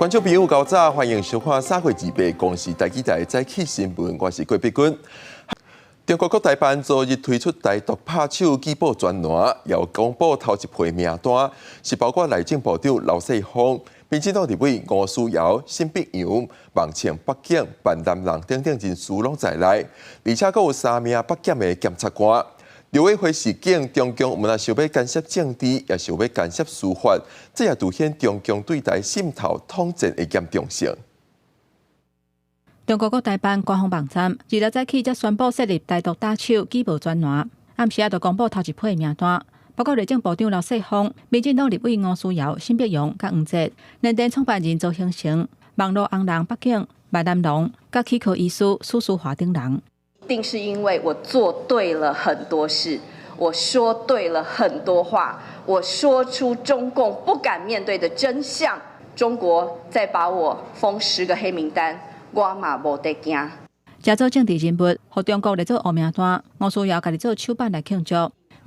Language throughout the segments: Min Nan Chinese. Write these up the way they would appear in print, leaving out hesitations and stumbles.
觀眾朋友，較早，歡迎收看3月28公視台語台早起新聞，我是郭碧君。中國國台辦昨日推出台獨拍手舉報專欄，又公布頭一批名單，是包括內政部長劉世鋒、民進黨立委吳思瑤、沈伯洋、網青北景、范南人等等人士攏在內，而且閣有三名北檢的檢察官。陸委會示警，中共毋但想欲干涉政治，也想欲干涉司法，這也凸顯中共對台滲透統戰的嚴重性。中國國台辦官方網站26早起才宣布設立台獨打手舉報專欄，暗時仔就公布頭一批名單，包括內政部長劉世鋒、民進黨立委吳思瑤、沈伯洋、佮黃捷、聯電創辦人曹興誠、網路紅人北景、麥南龍、佮齒科醫師許淑華等人。一定是因為我做對了很多事，我說對了很多話，我說出中共不敢面對的真相。中國再把我封10個黑名單，我嘛無得驚。這組政治人物予中國列做烏名單，吳思瑤家己做手板來慶祝。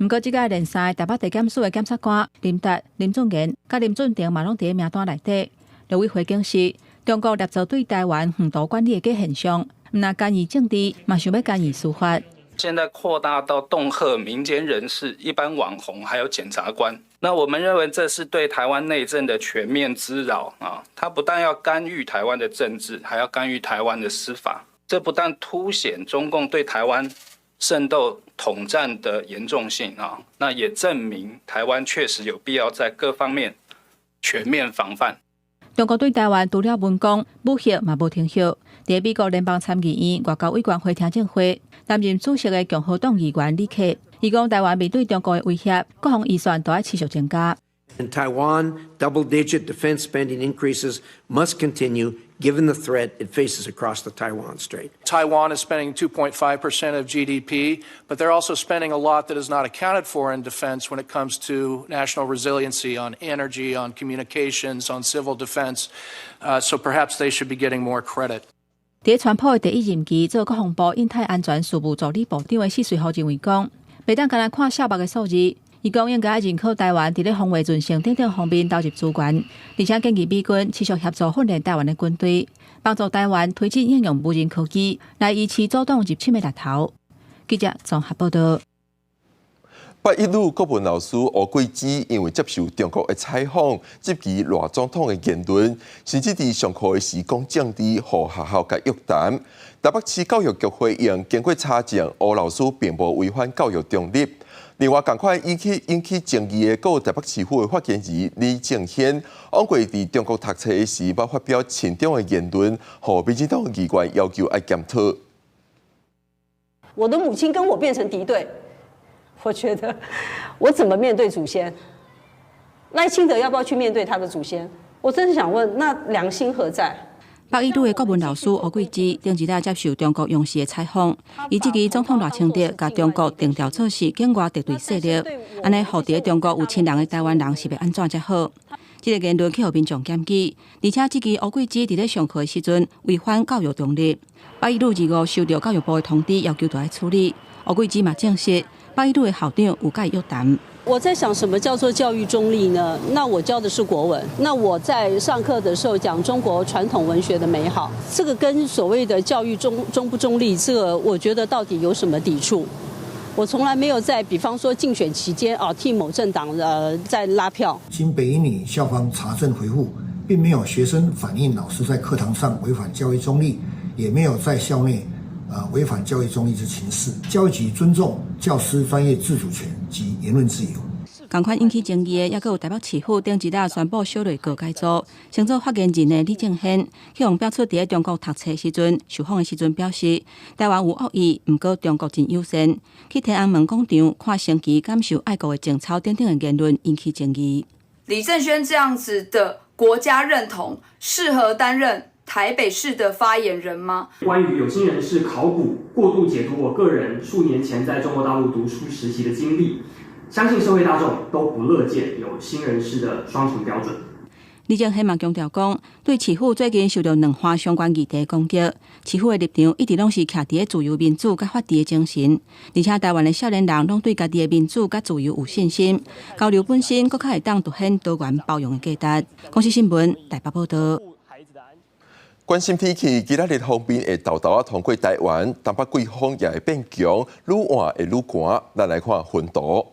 毋過，這屆連三個台北地檢署的檢察官林達、林俊賢、佮林俊廷嘛攏佇名單內底。陸委會表示，中國捏造對台灣遠途管理的假現象，毋但干預政治，嘛想欲干預司法。現在擴大到恫嚇民間人士、一般網紅，還有檢察官。那我們認為這是對台灣內政的全面滋擾啊！他不但要干預台灣的政治，還要干預台灣的司法。這不但凸顯中共對台灣滲透統戰的嚴重性啊，那也證明台灣確實有必要在各方面全面防範。中國對台灣除了文攻武嚇嘛無停歇。佇美國聯邦參議院外交委員會聽證會，擔任主席的共和黨議員李克，伊講台灣面對中國的威脅，國防預算都愛持續增加。 In Taiwan, double-digit defense spending increases must continue given the threat it faces across the Taiwan Strait. Taiwan is spending 2.5% of GDP, but they're also spending a lot that is not accounted for in defense when it comes to national resiliency on energy, on communications, on civil defense. So perhaps they should be getting more credit. 佇川普的第一任期做國防部印太安全事務助理部長的謝瑞豪認為講，袂當干焦看數目的數字。伊講應該認可台灣佇咧防衛韌性等等方面投入資源，而且建議美軍持續協助訓練台灣的軍隊，幫助台灣推進應用無人科技來維持阻擋入侵的獵頭。記者綜合報道。八一女國文老師吳桂芝因為接受中國的採訪，質疑賴總統的言論，甚至佇上課的時講政治，予學校共約談。台北市教育局回應，經過查證，吳老師並無違反教育中立。另外，仝款引起爭議的，閣有台北市府的發言人李正軒，往過佇中國讀冊的時，捌發表親中的言論，予民進黨議員要求愛檢討。我的母親跟我變成敵對，我覺得我怎麼面對祖先？賴清德要不要去面對他的祖先？我真是想問，那良心何在？北一女的國文老師吳桂芝頂一日接受中國央視的採訪，伊質疑總統賴清德共中國定調做是境外敵對勢力，按呢予佇中國有親人的台灣人是欲按怎才好？這個言論去予民眾檢舉，而且質疑吳桂芝佇咧上課的時陣違反教育中立。北一女25收到教育部的通知，要求著愛處理。吳桂芝嘛證實，北一女的校長有共伊約談。我在想，什麼叫做教育中立呢？那我教的是國文，那我在上課的時候講中國傳統文學的美好，這個跟所謂的教育中不中立，這個我覺得到底有什麼抵觸？我從來沒有在，比方說競選期間啊，替某政黨在拉票。經北一女校方查證回覆，並沒有學生反映老師在課堂上違反教育中立，也沒有在校內違反教育中立之情事。教育局尊重教師專業自主權及言論自由。仝款引起爭議的，猶閣有台北市府頂一日宣布小內閣改組，升做發言人的李正軒，去予爆出佇咧中國讀冊時陣受訪的時陣表示，台灣有惡意，毋過中國真友善。去天安門廣場看升旗，感受愛國的情操等等的言論引起爭議。李正軒這樣子的國家認同，適合擔任台北市的發言人嗎？關於有心人士考古過度解讀我個人數年前在中國大陸讀書實習的經歷，相信社會大眾都不樂見有心人士的雙重標準。李正軒嘛強調講，對市府最近受著兩岸相關議題攻擊，市府的立場一直攏是徛佇咧自由民主佮法治的精神，而且台灣的少年人攏對家己的民主佮自由有信心，交流本身閣較會當凸顯多元包容的價值。公視新聞台北報道。關心天氣，今仔日鋒面會沓沓仔通過台灣，東北季風也會變強，愈晚會愈寒。咱來看雲圖。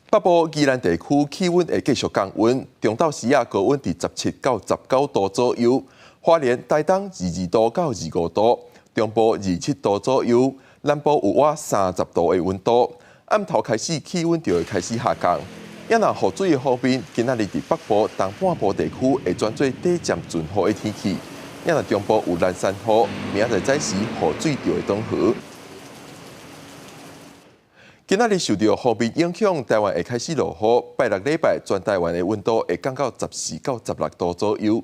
北部宜蘭地區氣溫會繼續降溫，中晝時仔高溫佇17到19度左右。花蓮、台東22度到25度，中部27度左右，南部有倚30度的溫度。暗頭開始氣溫就會開始下降。啊若雨水的方面，今仔日佇北部、東半部地區會轉做短暫陣雨的天氣。啊若中部有蘭山雨，明仔載早時雨水就會轉雨。今仔日受著鋒面影響，台灣會開始落雨。拜六禮拜，全台灣的溫度會降到14到16度左右。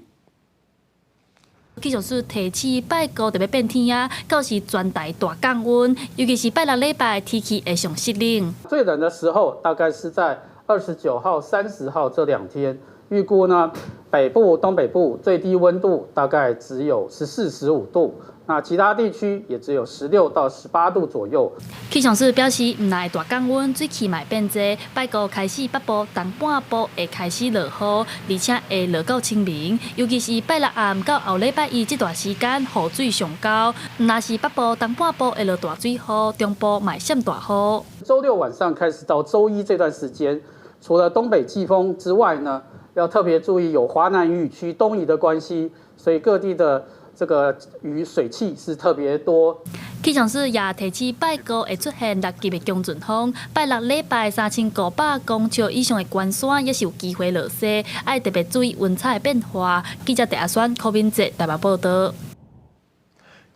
氣象署提醒拜五就欲變天啊，到時全台大降溫，尤其是拜六禮拜天氣會上濕冷。最冷的時候大概是在29號、30號這2天，預估呢北部、東北部最低溫度大概只有14、15度，那其他地區也只有16到18度左右。氣象署表示，毋但會大降溫，水汽嘛會變濟。拜五開始，北部、東半部會開始落雨，而且會落到清明。尤其是拜六暗到後禮拜一這段時間，雨水上高。毋但是北部、東半部會落大水雨，中部嘛會閃大雨。週六晚上開始到週一這段時間，除了東北季風之外呢，要特別注意有華南雨區東移的關係，所以各地的這個雨水汽是特別多。氣象署也提醒拜五會出現6級的強陣風，拜六禮拜3500公尺以上的懸山也是有機會落雪，愛特別注意溫差的變化。記者鄭阿宣、柯敏哲台北報道。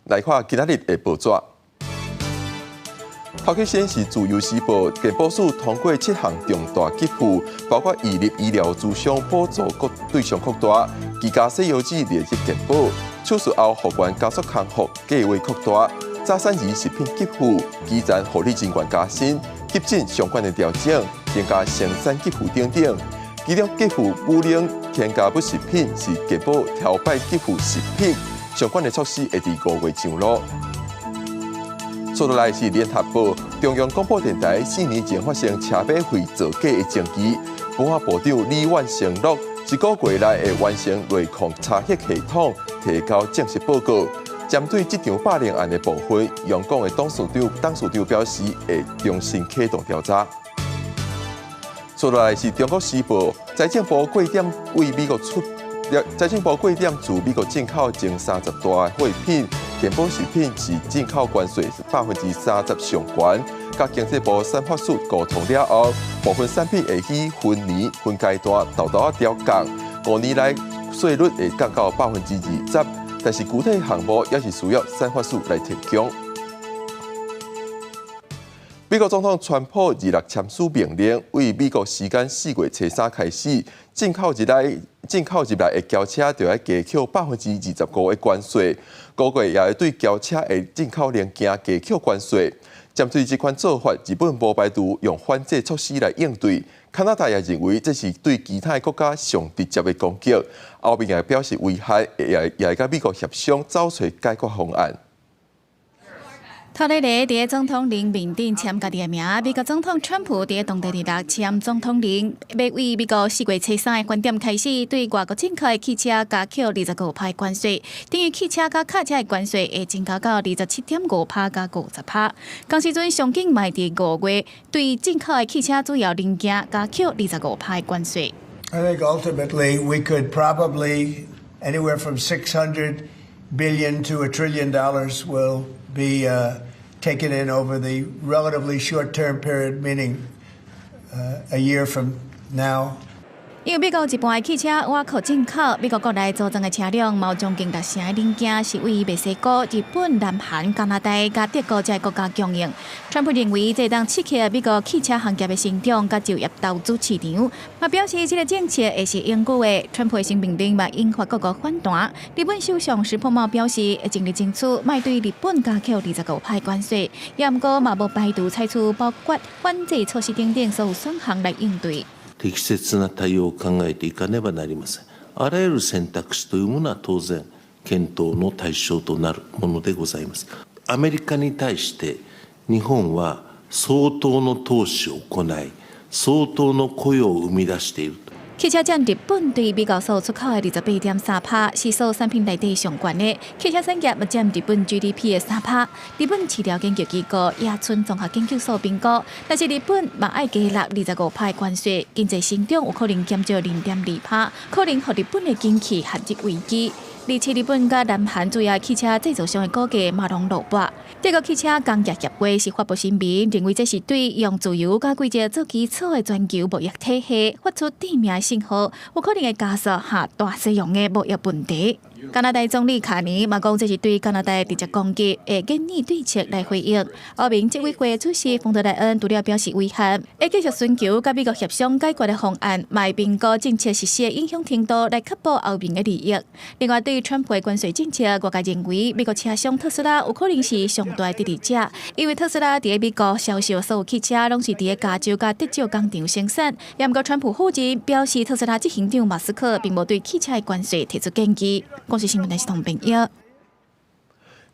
來看今仔日的報紙。頭起先是自由時報，健保署通過七項重大給付，包括移入醫療諮商補助國對象擴大，居家洗腰子列入健保，手術後復原加速康復計劃擴大，早產兒食品給付，基層護理人員加薪，急診相關的調整，增加生產給付等等。其中給付母奶添加物食品是健保頭擺給付食品相關的措施會佇5月上路。接落來是聯合報，中央廣播電臺4年前發生車馬費造假的爭議，文化部長李婉承諾，一個月內會完成內控查核系統，提交正式報告。針對這場霸凌案的部分，央廣的董事長表示會重新啟動調查。接落來是中國時報，財政部過點自美國進口前30大貨品，健保食品是進口關稅是30%上懸。佮經濟部產發署溝通了後，部分產品會以分年分階段沓沓仔調降，5年內稅率會降到20%，但是具體項目也是需要產發署來提供。美國總統川普26簽署命令，對美國時間4月初3開始，進口入來的轎車就愛加扣25%的關稅，估計也會對轎車的進口零件加扣關稅。針對這款做法，日本無排除用反制措施來應對。加拿大也認為這是對其他國家上直接的攻擊。歐盟也表示威脅，也會佮美國協商找揣解決方案。托雷雷佇總統令面頂簽家己的名，美國總統川普佇當地禮六簽總統令，欲對美國4月初3的晚點開始，對外國進口的汽車加扣25%關稅，等於汽車佮轎車的關稅會增加到27.5%佮50%。仝時陣上緊嘛佇5月對進口的汽車主要零件加扣25%的關稅。 I think ultimately we could probably anywhere from 600 billion to $1 trillion will be taken in over the relatively short-term period, meaning a year from now. 因為美國一半的汽車倚靠進口，美國國內組裝的車輛嘛有將近六成的零件是對墨西哥、日本、南韓、加拿大佮德國這些國家供應。川普認為這會當刺激美國汽車行業的成長佮就業投資市場，嘛表示這个政策會是永久的。川普的新命令嘛引發各國反彈。日本首相石破茂表示會盡力爭取，莫對日本加扣25%關稅，也毋過嘛無排除採取包括反制措施等等所有選項來應對。適切な対応を考えていかねばなりません。あらゆる選択肢というものは当然検討の対象となるものでございます。アメリカに対して日本は相当の投資を行い、相当の雇用を生み出している。汽車佔日本對美國所出口的28.3%，是所有產品內底上懸的。汽車產業嘛佔日本 GDP 的3%。日本市調研究機構野村綜合研究所評估，若是日本嘛愛加納25%的關稅，經濟成長有可能減少0.2%，可能予日本的經濟陷入危機。而且日本佮南韓主要汽車製造商的股價嘛攏落跌。德國汽車工業協會是發布聲明，認為這是對用自由佮規則做基礎的全球貿易體系發出致命的信號，有可能會加速下大西洋的貿易問題。加拿大總理卡尼嘛講，這是對加拿大直接攻擊，會建議對策來回應。歐盟執委會主席馮德萊恩除了表示遺憾，會繼續尋求佮美國協商解決的方案，嘛會評估政策實施的影響程度，來確保歐盟的利益。另外，對川普的關稅政策，外界認為美國車商特斯拉有可能是上大的得利者，因為特斯拉佇美國銷售所有汽車攏是佇加州佮德州工廠生產。也毋過，川普否認，表示特斯拉執行長馬斯克並無對汽車的關稅提出建議。公視新聞電視同朋友。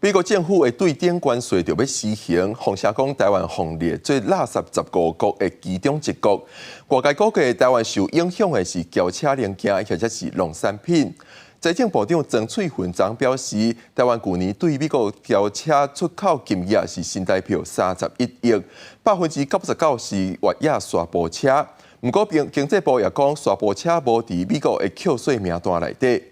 美國政府的對等關稅就欲施行，風聲講台灣予列做垃圾15國的其中一國。外界估計台灣受影響的是轎車零件或者是農產品。財政部長曾翠芬昨表示，台灣舊年對美國轎車出口金額是新台幣31億，99%是越野沙坡車。毋過，經濟部也講，沙坡車無佇美國的扣稅名單內底。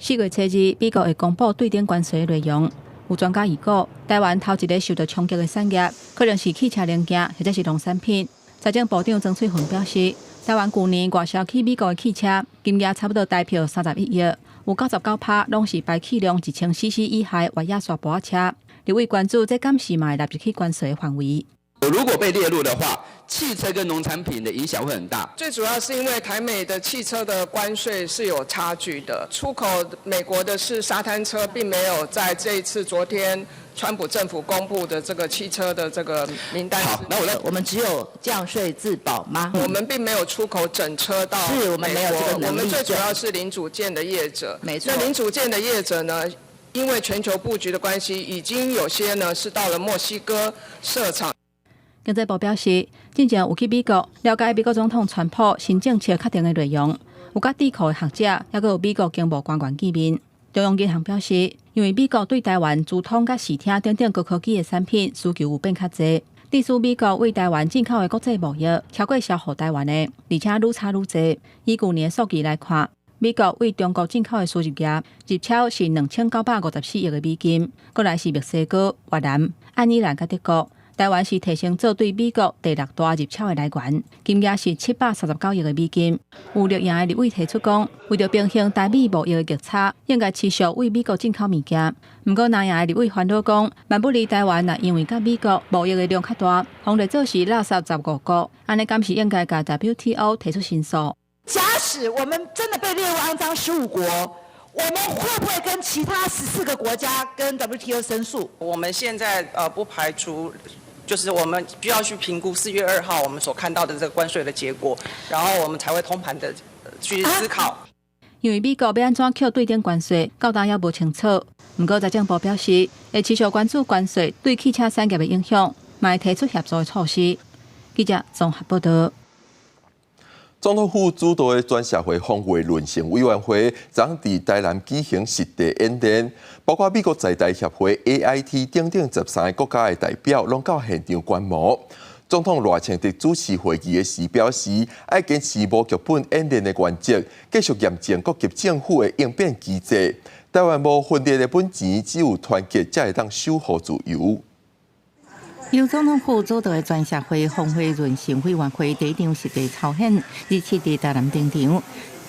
4月初2，美國會公布對等關稅的內容。有專家預估，台灣頭一个受到衝擊的產業，可能是汽車零件或者是農產品。財政部長曾翠芬表示，台灣舊年外銷去美國的汽車金額差不多台幣31億，有99%攏是排氣量1000 CC 以下越野沙坡車。立委關注這敢是嘛會納入去關稅範圍。如果被列入的話，汽車跟農產品的影響會很大。最主要是因為台美的汽車的關稅是有差距的，出口美國的是沙灘車，並沒有在這一次昨天川普政府公布的這個汽車的這個名單。好，那我們只有降稅自保嗎？我們並沒有出口整車到是我們沒有這個能力。我們最主要是零組件的業者。沒錯。那零組件的業者呢？因為全球布局的關係，已經有些呢是到了墨西哥設廠。經濟部表示，進前有去美國了解美國總統川普新政策確定的內容，有佮智庫的學者，抑閣有美國經貿官員見面。中央銀行表示，因為美國對台灣資通佮視聽等等高科技的產品需求有變較濟，致使美國對台灣進口的國際貿易超過銷予台灣的，而且愈差愈濟。以舊年的數據來看，美國對中國進口的輸入額入超是2954億的美金，過來是墨西哥、越南、愛爾蘭佮德國。台灣是提升做對美國第六大入超的來源，金額是739億的美金。有綠營的立委提出講，為著平衡台美貿易的逆差，應該持續對美國進口物件。毋過藍營的立委煩惱講，萬不利台灣若因為佮美國貿易的量較大，予列做是垃圾15國，按呢敢是應該共 WTO 提出申訴？假使我們真的被列入骯髒15國，我們會不會跟其他14個國家跟 WTO 申訴？我們現在不排除。就是我們需要去評估4月2號我們所看到的這個關稅的結果，然後我們才會通盤的去思考。因為美國欲按怎扣對等關稅，到今猶無清楚。毋過財政部表示，會持續關注關稅對汽車產業的影響，嘛會提出協助的措施。記者綜合報道。總統府主導的全社會防衛韌性委員會，昨佇台南舉行實地演練，包括美國在台協會 AIT 等等13個國家的代表，攏到現場觀摩。總統賴清德主持會議的時表示，愛堅持無劇本演練的原則，繼續驗證各級政府的應變機制。台灣無分裂的本錢，只有團結，才會當守護自由。由總統府主導的全社會防衛韌性委員會第一場實地操演，日前佇台南登場，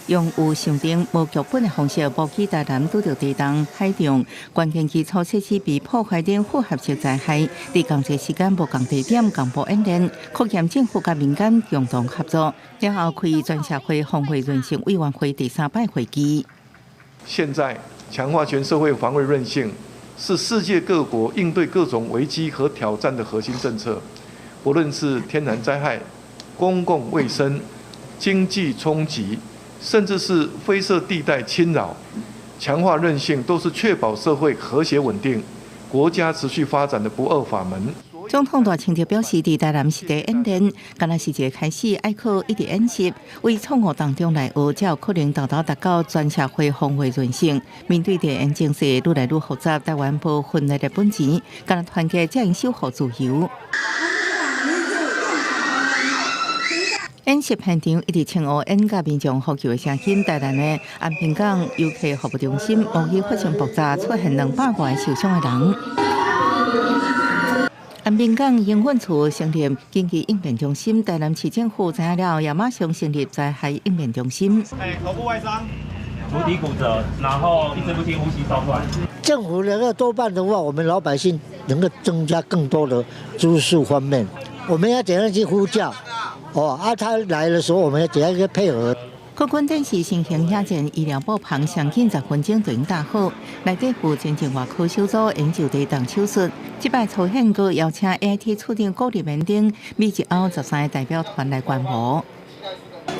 用有想定無劇本的方式，模擬台南拄著地動、海浪、關鍵基礎設施被破壞等複合式災害，佇仝一時間無仝地點共步演練，考驗政府佮民間共同合作。然後開全社會防衛韌性委員會第三擺會議。現在強化全社會防衛韌性，是世界各國應對各種危機和挑戰的核心政策，不論是天然災害、公共衛生、經濟衝擊，甚至是灰色地帶侵擾，強化韌性都是確保社會和諧穩定、國家持續發展的不二法門。總統賴清德表示，佇台南實地演練，敢若是一个開始，愛閣一直演習，為錯誤當中來學，才有可能沓沓達到全社會防衛韌性。面對地緣情勢愈來愈複雜，台灣無分裂的本錢，敢若團結才能守護自由。演習現場一直穿烏煙佮民眾呼救的聲音，台南的安平港遊客服務中心模擬發生爆炸，出現200外受傷的人。安平港營運處成立緊急應變中心，台南市政府知影了，也馬上成立災害應變中心。欸，頭部外傷，足底骨折，然後意識不清、呼吸稍斷。政府能夠多辦的話，我們老百姓能夠增加更多的知識方面。我們要怎樣去呼叫？哦，啊，他來的時候，我們要怎樣去配合？國軍電視新型野戰醫療布棚上緊10分鐘就用搭好，內底有前進外科小組研究地動手術。這擺操演閣邀請 AIT 處長郭立銘等美日歐13个代表團來觀摩。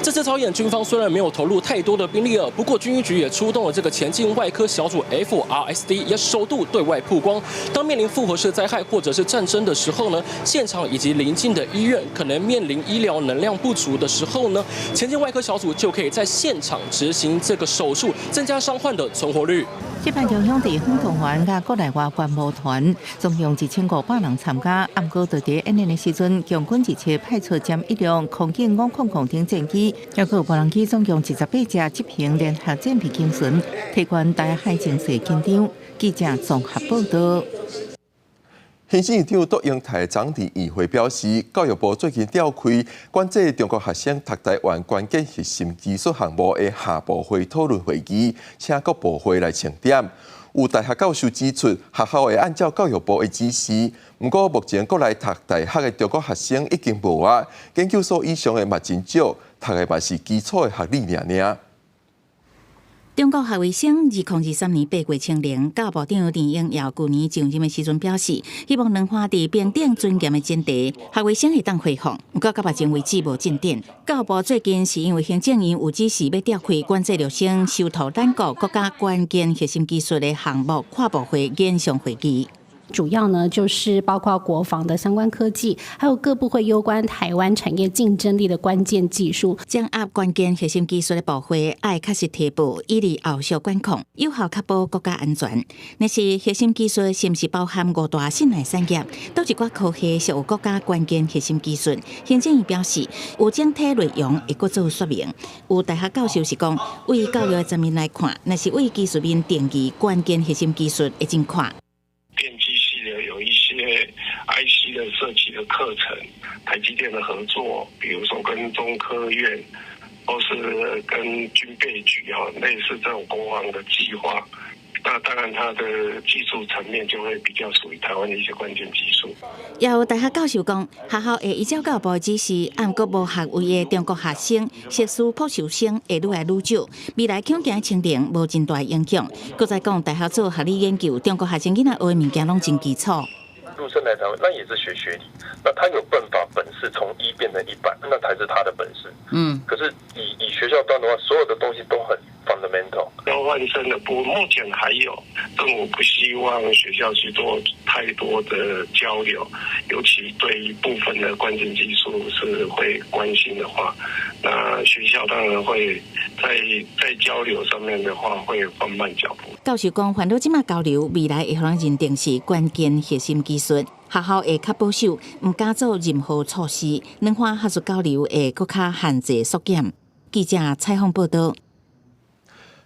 這次操演，軍方雖然沒有投入太多的兵力了，不過軍醫局也出動了這個前進外科小組 FRSD，也首度對外曝光。當面臨複合式災害或者是戰爭的時候呢，現場以及鄰近的醫院可能面臨醫療能量不足的時候呢，前進外科小組就可以在現場執行這個手術，增加傷患的存活率。這擺中央地方團佮國內外觀摩團，總共1500人參加。毋過，佇演練的時陣，共軍二七派出殲一輛空警500等戰機，抑閣有無人機總共28隻執行聯合戰備警巡，提懸台海情勢緊張。記者綜合報道。行政院長卓榮泰昨佇院會表示，教育部最近召開管制中國學生讀台灣關鍵核心技術項目的下部會討論會議，請各部會來清點。有大學教授指出，學校會按照教育部的指示。毋過目前國內讀大學的中國學生已經無啊，研究所以上的嘛真少，讀的嘛是基礎的學歷爾爾。中國學位生2023年8月清零，教育部長陳英耀舊年上任的時陣表示，希望軟化佇平等尊嚴的前提，學位生會當恢復。毋過到目前為止無進展。教育部最近是因為行政院有指示欲召開管制陸生修讀咱國國家關鍵核心技術的項目跨部會研商會議。主要呢，就是包括國防的相關科技，還有各部會攸關台灣產業競爭力的關鍵技術。掌握關鍵核心技術的部會，愛確實提報，以利後續管控，有效確保國家安全。若是核心技術是毋是包含五大信賴產業？佗一寡科系屬有國家關鍵核心技術？行政院表示，有整體內容會閣做說明。有大學教授是講，為教育的層面來看，若是為技術面定義關鍵核心技術，會真寬。電機系的有一些 IC 的設計的課程，台積電的合作，比如說跟中科院，或是跟軍備局啊，類似這種國防的計劃。那當然，它的技術層面就會比較屬於台灣的一些關鍵技術。也有大學教授講，學校會依照教育部的指示，毋過無學位的中國學生、碩士、博士生會愈來愈少，未來恐驚清零無真大影響。閣再講，大學做學理研究，中國學生囡仔學的物件攏真基礎。陸生來台灣，那也是學學理，那他有辦法本事從一變成100，那才是他的本事。可是以學校端的話，所有的東西都很 fundamental。交換生的部分目前還有，但我不希望學校去做太多的交流，尤其對於部分的關鍵技術是會關心的話，那學校當然會在交流上面的話會放慢腳步。教授講，煩惱這馬交流，未來會予人認定是關鍵核心技術，學校會較保守，毋敢做任何措施，軟化學術交流會閣較限制縮減。記者採訪報道。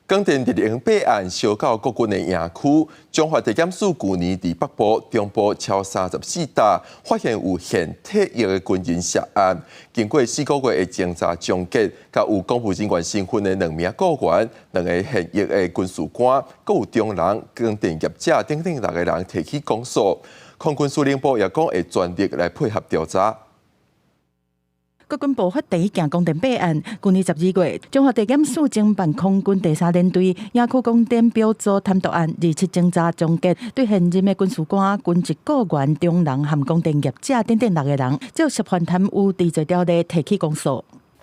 廣電日榮八案燒到國軍的營區，中華地檢署舊年佇北部、中部超34搭，發現有現退役的軍人涉案。經過4個月的偵查終結，佮有公務人員身份的兩名僱員、兩个現役的軍事官，閣有中人、光電業者等等六个人提起公訴。空軍司令部也講會全力來配合調查。國軍爆發第一件光電弊案，舊年12月，中華地檢署偵辦空軍第三聯隊營區光電表組貪瀆案，27偵查終結，對現任的軍事官、軍職僱員、中人和光電業者等等六个人，照涉犯貪污治罪條例提起公訴。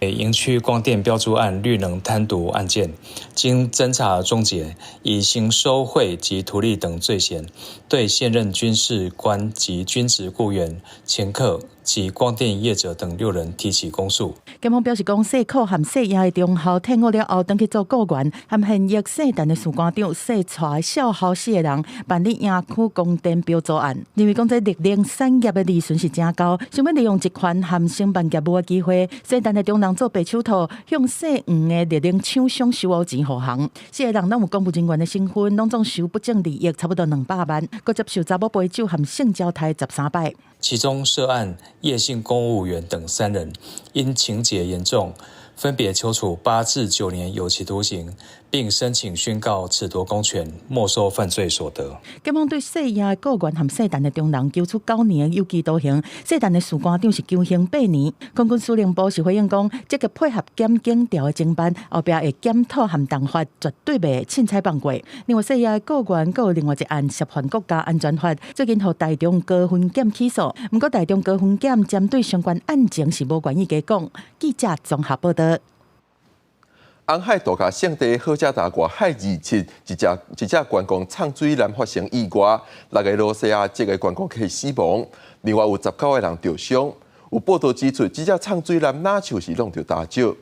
營區光電標註案綠能貪瀆案件，經偵查終結，以行收賄及圖利等罪嫌，對現任軍事官及軍職僱員、掮客及光電業者等六人提起公訴。檢方表示講，世科和世亞的中校退伍了後，轉去做僱員，和現役世電的士官長世傳少校四个人辦理營區光電標租案，認為講這綠能產業的利潤是誠高，想欲利用集團和承辦業務的機會，世電的中人做白手套，向世黃的綠能廠商收烏錢予行。四个人攏有公務人員的身份，攏總收不正利益差不多200萬，閣接受查某陪酒和性交刣13擺。其中涉案葉姓公務員等三人，因情節嚴重，分別求處8至9年有期徒刑，並申請宣告褫奪公權、沒收犯罪所得。檢方對世亞的僱員和世電的中人求處9年有期徒刑，世電的士官長是求刑8年。空軍司令部是回應講，積極配合檢警調的偵辦，後壁會檢討和重罰，絕對袂凊彩放過。另外，世亞的僱員閣有另外一案涉犯國家安全法，最近予台中高分檢起訴。毋過台中高分檢針對相關案情是無願意加講。記者綜合報導。紅海度假勝地荷加達外海27，一隻觀光藏水艦發生意外，六个露西亞籍的觀光客死亡，另外有19個人著傷。有報道指出，這隻藏水艦若像是弄著大石。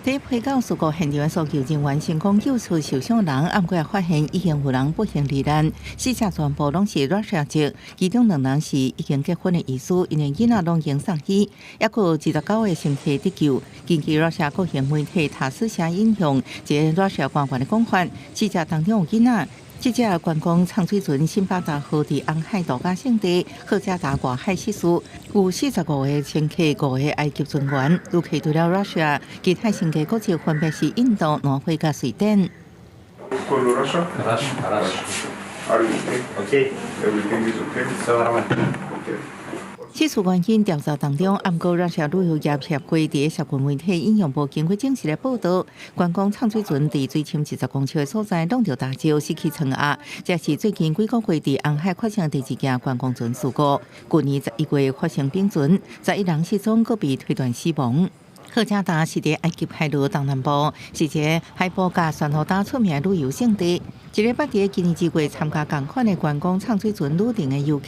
佇皮港事故現場，搜救人員成功救出受傷人，毋過也發現已經有人不幸罹難，死者全部攏是臥車籍，其中兩人是已經結婚的醫師，𪜶的囡仔攏已經送醫，猶閣有29個乘客得救。根據臥車國營媒體塔斯社引用一个臥車官員的講法，死者當中有囡仔。這隻觀光藏水船辛巴達號佇紅海度假勝地荷加達外海失事，有45個乘客、五个埃及船員，旅客除了 Russia，其他乘客國籍分別是印度、挪威佮瑞典。 Are you okay? Okay. Everything is okay? 失事原因調查當中，毋過 Russia 旅遊業協會佇社群媒體引用無經過證實的報道，觀光藏水船佇水深20公尺的所在挵著大石，失去倉壓。這是最近幾個月佇紅海發生第二件觀光船事故。去年11月發生冰船，11人失蹤，閣被推斷死亡。荷加達是佇埃及海陸東南部，是一个海埔佮珊瑚礁出名的旅遊勝地。一个捌佇今年2月參加仝款的觀光藏水船旅程的遊客，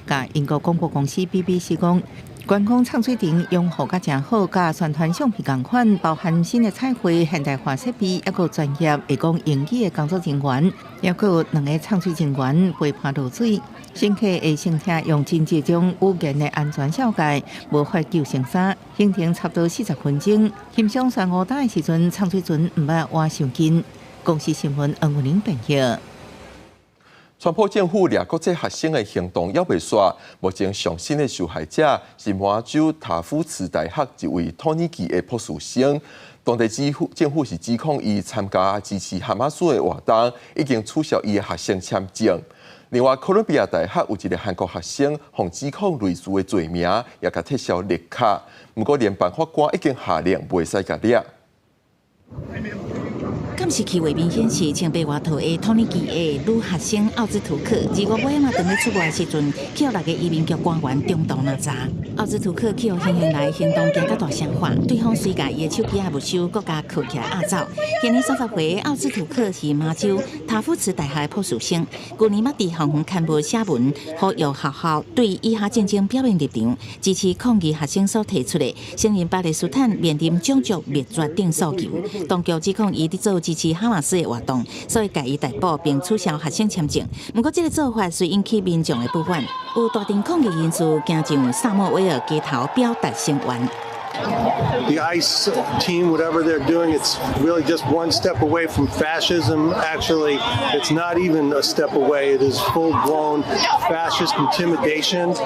共英國廣播公司 BBC 講，觀光藏水船養護甲誠好，佮宣傳相片仝款，包含新的彩繪、現代化設備，猶閣有專業會講英語的工作人員，猶閣有兩个藏水人員陪伴落水。乘客會先聽用真濟種語言的安全紹介，無發救生衫，行程差不多40分鐘。欣賞珊瑚礁的時陣，藏水船毋捌倚傷近。公視新聞黃文玲編譯。川普政府掠國際學生的行動猶未煞，目前上新的受害者是麻州塔夫茨大學一位土耳其的博士生。當地政府是指控伊參加支持哈馬斯的活動，已經取消伊的學生簽證。另外，哥倫比亞大學有一个韓國學生，予指控類似的罪名，也共撤銷綠卡。毋過聯邦法官已經下令袂使共掠。監視器畫面顯示，穿白外套的土耳其的女學生奧茲圖克，25尾仔嘛，當咧出外的時陣，去予六个移民局官員中途攔查。奧茲圖克去予行刑來行動驚甲大聲喊，對方隨共伊的手機仔沒收，閣共銬起來押走。現年30歲奧茲圖克是麻州塔夫茨大學的博士生，舊年捌佇校園刊物寫文，呼籲學校對以哈戰爭表明立場，支持抗議學生所提出的承認巴勒斯坦面臨種族滅絕等訴求。當局指控伊佇做支持哈馬斯的活動，所以共伊逮捕並取消學生簽證。毋過，這个做法雖引起民眾的不滿，有大陣抗議人士行上薩莫威爾街頭表達聲援。 The ICE team, whatever they're doing, it's really just one step away from fascism. Actually, it's not even a step away. It is full-blown fascist intimidation.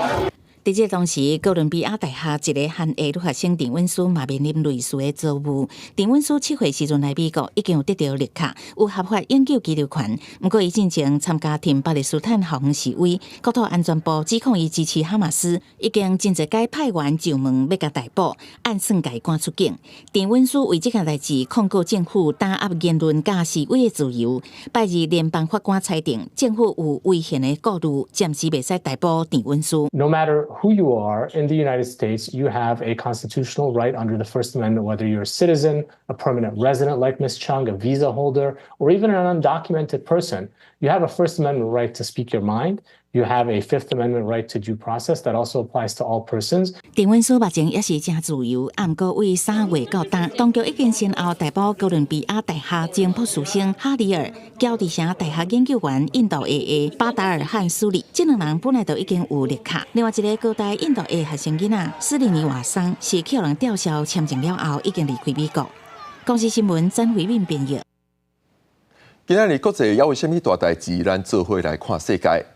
佇這當時，哥倫比亞大學一个韓裔女學生鄭韻書嘛面臨類似的遭遇。鄭韻書7歲時陣來美國，已經有得著綠卡，有合法永久居留權。毋過，伊進前參加挺巴勒斯坦校園示威，國土安全部指控伊支持哈馬斯，已經真濟擺派員上門欲共逮捕，按算共伊趕出境。鄭韻書為這件代誌控告政府打壓言論佮示威的自由。拜二聯邦法官裁定，政府有違憲的顧慮，暫時袂使逮捕鄭韻書。 No matter who you are in the United States, you have a constitutional right under the First Amendment, whether you're a citizen, a permanent resident like Ms. Chung, a visa holder, or even an undocumented person. You have a First Amendment right to speak your mind. You have a Fifth Amendment right to due process that also applies to all persons. 陳文書目前也是誠自由，毋過對3月到今，當局已經先後逮捕哥倫比亞大學前博士生哈里爾、喬治城大學研究員印度裔的巴達爾漢蘇里，這兩人本來就已經有綠卡。另外一个高大印度裔學生囡仔斯里尼瓦桑是予人吊銷簽證了後，已經離開美國。公視新聞曾慧敏編譯。今仔日國際猶有啥物大代誌？咱做伙來看世界。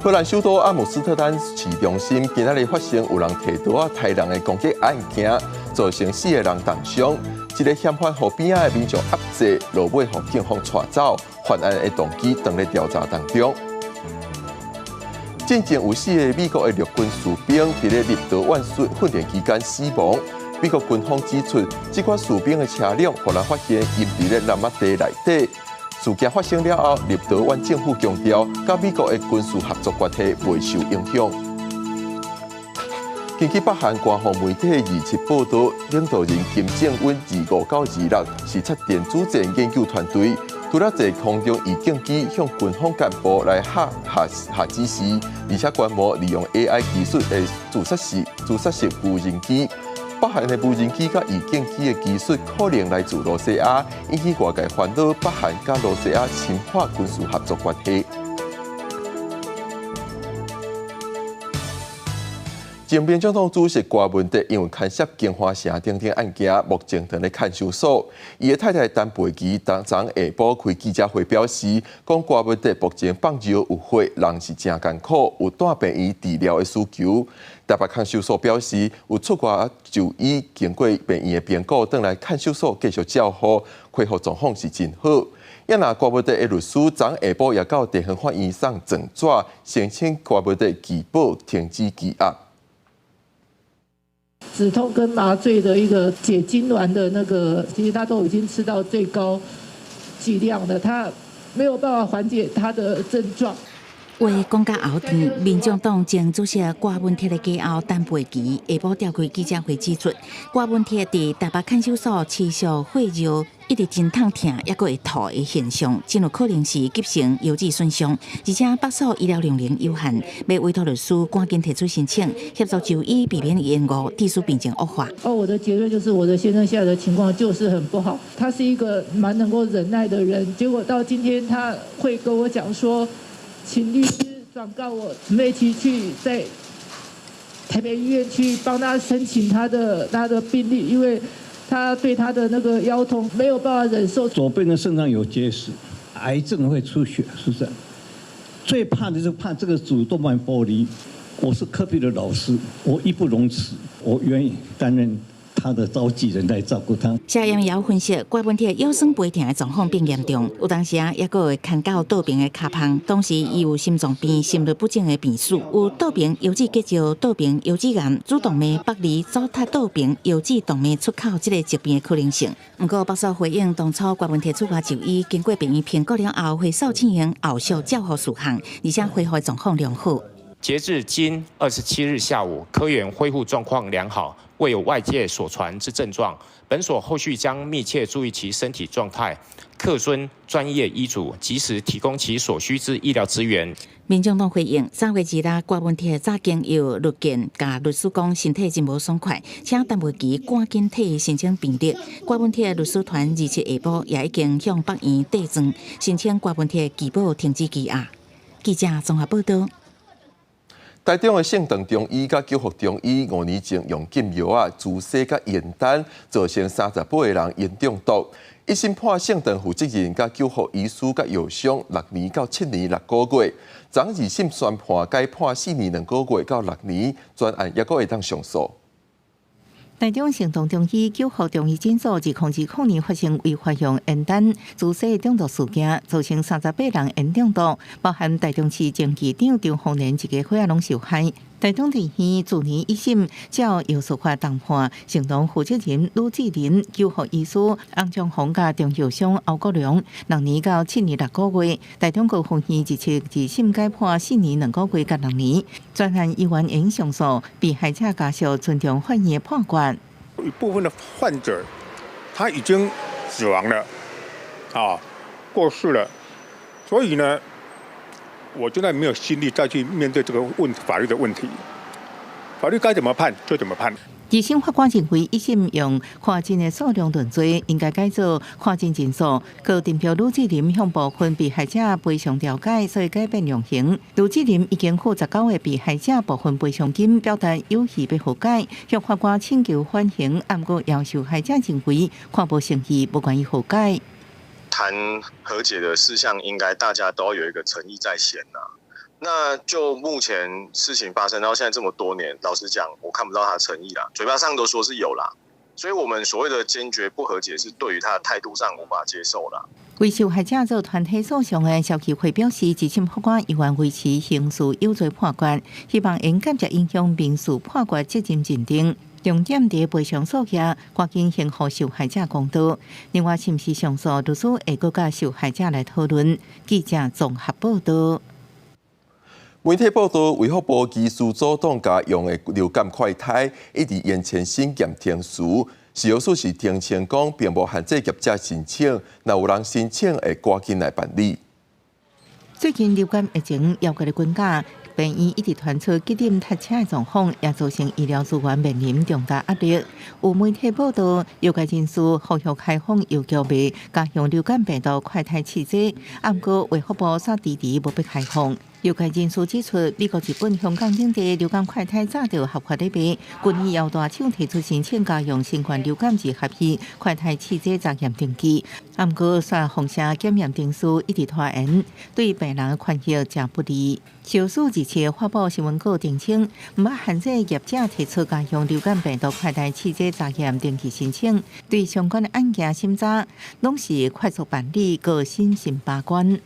荷蘭首都阿姆斯特丹市中心今仔日發生有人提刀仔刣人的攻擊案件，造成四个人重傷。一个嫌犯予邊仔的民眾壓制，落尾予警方帶走，犯案的動機正咧調查當中。進前有四个美國的陸軍士兵佇咧立陶宛訓訓練期間死亡。美國軍方指出，這款士兵的車輛予人發現淹佇咧南馬地內底。事件發生了後，立陶宛政府強調，佮美國的軍事合作關係袂受影響。根據北韓官方媒體27報道，領導人金正恩25到26視察電子戰研究團隊，除了坐空中預警機向軍方幹部來下下下指示，而且觀摩利用 AI 技術的自殺式無人機。北韓的無人機佮預警機的技術可能來自羅西亞，引起外界煩惱。北韓佮羅西亞深化軍事合作關係。前民眾黨主席郭文哲因為牽涉京華城等等案件，目前佇咧看守所。伊的太太陳佩琪當昨下晡開記者會表示，講郭文哲目前放藥有血，人是誠艱苦，有帶病院治療的需求。台北看守所表示，有出外就醫，經過病院的評估，轉來看守所繼續照護，恢復狀況是真好。也若郭文哲的律師昨下晡也到地方法院送狀紙，申請郭文哲拒保停止羈押。止痛跟麻醉的一個解痙攣的那個，其實他都已經吃到最高劑量了，他沒有辦法緩解他的症狀。話講甲後天，民眾黨前主席郭文鐵的家後陳佩琪下晡召開記者會指出，郭文鐵佇台北看守所持續血尿，一直真痛疼，猶閣會吐的現象，真有可能是急性腰子損傷，而且北所醫療量能有限，欲委託律師趕緊提出申請協助就醫，避免延誤，致使病情惡化。哦，我的結論就是，我的先生現在的情況就是很不好。他是一個蠻能夠忍耐的人，結果到今天他會跟我講說，請律師轉告我，陳佩琪去在台北醫院去幫他申請他的病歷，因為他對他的那個腰痛沒有辦法忍受。左邊的腎臟有結石，癌症會出血，是這樣。最怕的就是怕這個主動脈剝離。我是柯 P 的老師，我義不容辭，我願意擔任他的召集人來照顧他。謝陽瑤分析，郭文鐵腰酸背疼的狀況變嚴重，有當時啊，猶閣會牽到倒爿的跤縫。同時，伊有心臟病、心律不整的病史，有倒爿腰子結石、倒爿腰子癌、主動脈剝離、左塔倒爿腰子動脈出口這个疾病的可能性。毋過，北所回應當初郭文鐵出外就醫，經過病院評估了後，會所進行後續照護事項，而且恢復狀況良好。截至今27日下午，柯員恢復狀況良好，未有外界所傳之症狀。本所後續將密切注意其身體狀態，恪遵專業醫囑，及時提供其所需之醫療資源。民眾黨回應：3月2日，郭文鐵早經由律見共律師講身體真無爽快，請陳佩琪趕緊替伊申請病歷。郭文鐵律師團27下晡也已經向北院遞狀，申請郭文鐵拒保停止羈押。記者綜合報道。台中的聖堂中醫佮久福中醫5年前用禁藥仔注射佮驗單，造成38個人鹽中毒。一審判聖堂負責人佮久福醫師佮藥商6年到7年6個月。昨二審宣判改判4年2個月到6年，全案猶閣會當上訴。台中聖堂中醫久福中醫診所2020年發生違法用鉛丹注射中毒事件，造成38人鉛中毒，包含台中市前市長張宏年一家伙仔攏受害。台中地院去年一審照藥師法重判，成龍負責人呂智仁、救護醫師翁長宏佮中藥商歐國良6年到7年6個月。台中高分院日前二審改判4年2個月佮6年。專案議員應上訴，被害者家屬尊重法院的判決。一部分的患者他已經死亡了，啊，過世了，所以呢，我現在沒有心力再去面對這個問法律的問題，法律該怎麼判就怎麼判。二審法官認為，一審用看診的數量論罪，應該改做看診人數。閣定票呂智霖向部分被害者賠償調解，所以改變量刑。呂智霖已經付19個被害者部分賠償金，表達有意欲和解，向法官請求緩刑。毋過要受害者認為看無誠意，無願意和解。談和解的事項，應該大家都要有一個誠意在先啦。那就目前事情發生到現在這麼多年，老實講，我看不到他的誠意啦。嘴巴上都說是有啦，所以我們所謂的堅決不和解，是對於他的態度上無法接受啦。為受害者做團體訴訟的消基會表示，二審法官依然維持刑事有罪判決，希望會間接影響民事判決責任認定。重點佇賠償數額，趕緊還予受害者公道。另外，是毋是上訴律師會閣佮受害者來討論？記者綜合報道。媒體報道，衛福部技術組當家用的流感快篩一直延前審驗程序，食藥署是澄清講，並無限制業者申請，若有人申請，會趕緊來辦理。最近流感疫情猶閣咧滾價，病院一直傳出急診塞車的狀況，也造成醫療資源面臨重大壓力。有媒體報道，藥界人士呼籲開放藥局賣家用流感病毒快篩試劑，毋過衛福部煞遲遲無欲開放。藥界人士指出，美國、日本、香港等地流感快篩早就合法咧賣，去年藥大廠提出申請家用新冠流感二合一快篩試劑查驗登記，毋過煞放聲檢驗程序一直拖延，對病人的權益誠不利。食藥署日前發布新聞稿澄清，毋捌限制業者提出家用流感病毒快篩試劑查驗登記申請，對相關的案件審查，攏是快速辦理，閣審慎把關。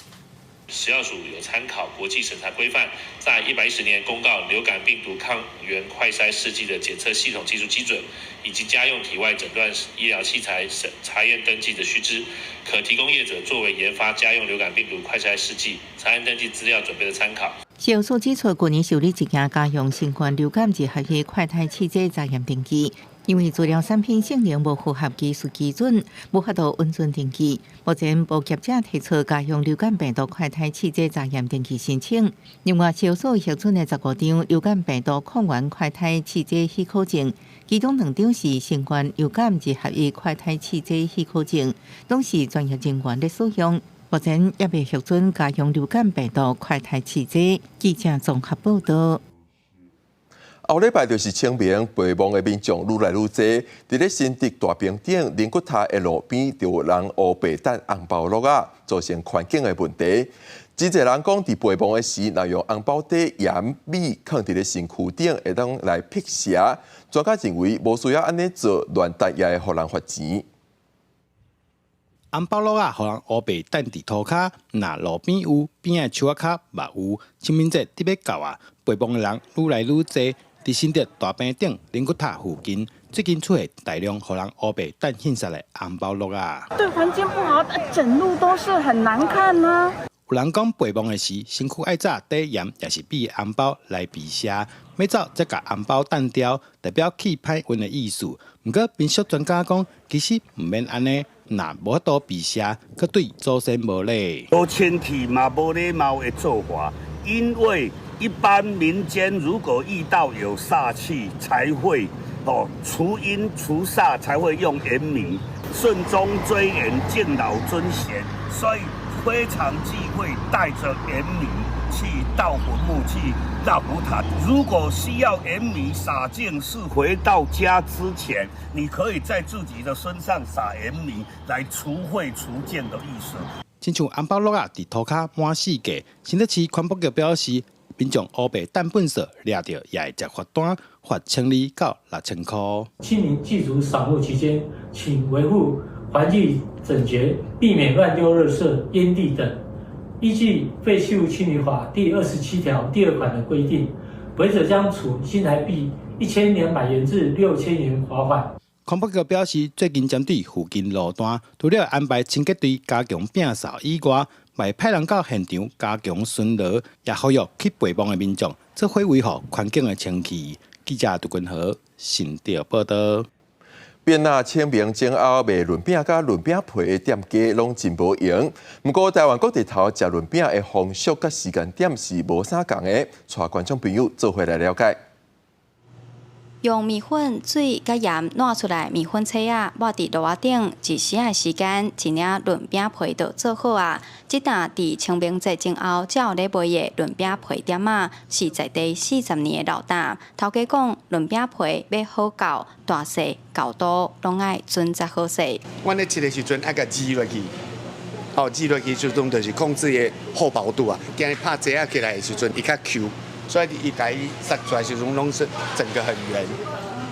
食藥署有參考國際審查規範，在110年公告流感病毒抗原快篩試劑的檢測系統技術基準，以及家用體外診斷醫療器材審查驗登記的須知，可提供業者作為研發家用流感病毒快篩試劑查驗登記資料準備的參考。食藥署指出，去年受理一件家用新冠流感二合一快篩試劑查驗登記，因為資料產品性能無符合技術基準，無法度允准登記。目前無業者提出家用流感病毒快篩試劑查驗登記申請。另外，食藥署核准的15張流感病毒抗原快篩試劑許可證，其中2張是新冠流感二合一快篩試劑許可證，攏是專業人員咧使用。目前猶未核准家用流感病毒快篩試劑。記者綜合報道。後禮拜就是清明，陪墓的民眾愈來愈濟。佇咧新竹大坪頂靈骨塔的路邊，就有人烏白擲紅包橐仔，造成環境的問題。真濟人講，佇陪墓的時，若用紅包袋鹽米囥佇咧身軀頂，會當來辟邪。專家認為，無需要按呢做，亂擲也會予人罰錢。紅包橐仔，予人烏白擲佇塗跤，若路邊有，邊仔樹仔跤嘛有。清明節得欲到啊，陪墓的人愈來愈濟。佇新竹大坪頂靈骨塔附近，最近出現大量予人烏白擲糞埝的紅包橐仔。對環境不好，整路都是很難看啊。有人講陪墓的時，身軀愛紮底鹽，抑是米紅包來避邪，欲走才共紅包擲掉，代表去歹運的意思。毋過民俗專家講，其實毋免按呢，若無法度避邪，閣對祖先無禮。無清氣嘛，無禮貌的做法，因為一般民間如果遇到有煞氣，才會哦除陰除煞，才會用鹽米。慎終追遠，敬老尊賢，所以非常忌諱帶着鹽米去到墳墓去繞骨塔。如果需要鹽米灑淨，是回到家之前，你可以在自己的身上撒鹽米來除穢除淨的意思。親像紅包橐仔佇塗跤滿四界，新竹市環保局表示，民眾烏白擲糞埝掠著也會接罰單，罰1200到6000箍。清明祭祖掃墓期間，請維護環境整潔，避免亂丟垃圾、煙蒂等。依據《廢棄物清理法》第27條第2款的規定，違者將處新台幣1200元至6000元罰款。空北局表示，最近針對附近路段，除了安排清潔隊加強摒掃以外，嘛派人到現場加強巡邏，也呼籲去陪伴的民眾做伙維護環境的清氣。記者杜君和新竹報道。變啊，清明前後賣潤餅佮潤餅皮的店家攏真無閒。毋過台灣各地頭食潤餅的風俗佮時間點是無啥仝的，帶觀眾朋友做伙來了解。用麵粉、水佮鹽搦出來麵粉脆仔，抹佇爐仔頂，一時仔的時間，一領潤餅皮就做好啊。這檔佇清明節前後才有咧賣的潤餅皮店仔，是在地40年的老店。頭家講，潤餅皮欲好厚、大細、厚度，攏愛準則好勢。阮咧切的時陣愛共煮落去，吼，煮落去時陣就是控制伊厚薄度啊。驚伊拍褶仔起來的時陣，伊較 Q。所以伊共伊殺出來時陣，攏是整個很圓，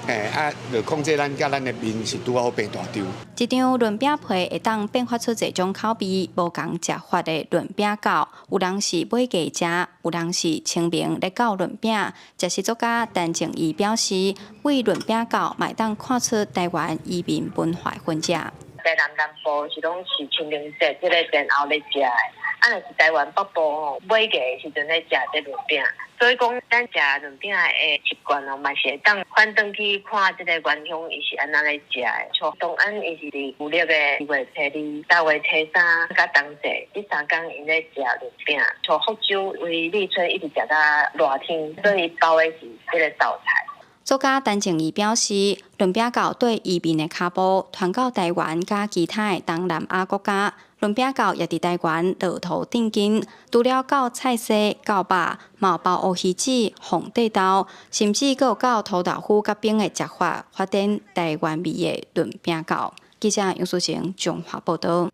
嘿啊，就控制咱佮咱的面是拄好變大張。一張潤餅皮會當變化出濟種口味，無仝食法的潤餅餃，有人是買雞食，有人是清明咧鉸潤餅。食食作家陳靜怡表示，為潤餅餃嘛會當看出台灣移民文化痕跡。台南南部是攏是清明節這個前後咧食的，啊，若是台灣北部吼，尾假的時陣咧食這潤餅，所以講咱食潤餅的習慣哦，嘛是會當翻轉去看這個原鄉伊是按怎咧食的。像東安伊是佇舊曆的2月初2、3月初3佮冬至，這三工𪜶咧食潤餅。像福州為立春一直食到熱天，所以包的是這個豆菜。作家陳靜怡表示，潤餅餃綴移民的跤步傳到台灣佮其他的東南亞國家，潤餅餃也佇台灣落土定根。除了到菜色、到肉，嘛有包烏魚子、鳳蝶豆，甚至閣有到塗豆腐佮冰的食法，發展台灣味的潤餅餃。記者楊淑晴彰化報導。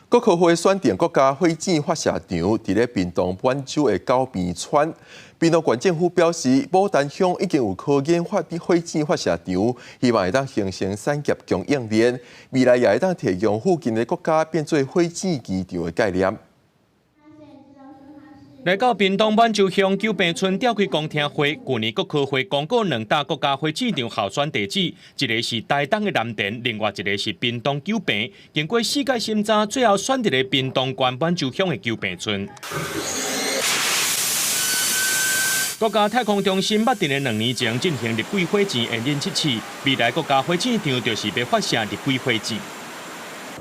國科會選定國家火箭發射場，佇咧屏東滿州的九坪村。屏東縣政府表示，牡丹鄉已經有科研發火箭發射場，希望會當形成產業供應鏈，未來也會當提供附近的國家變做火箭機場的概念。來到屏東滿洲鄉九坪村召開公聽會，舊年國科會公告兩大國家火箭場候選地址，一个是台東的藍田，另外一个是屏東九坪。經過四屆審查，最後選佇咧屏東縣滿洲鄉的九坪村。國家太空中心捌佇咧2年前進行入軌火箭驗證測試，未來國家火箭場就是欲發射入軌火箭。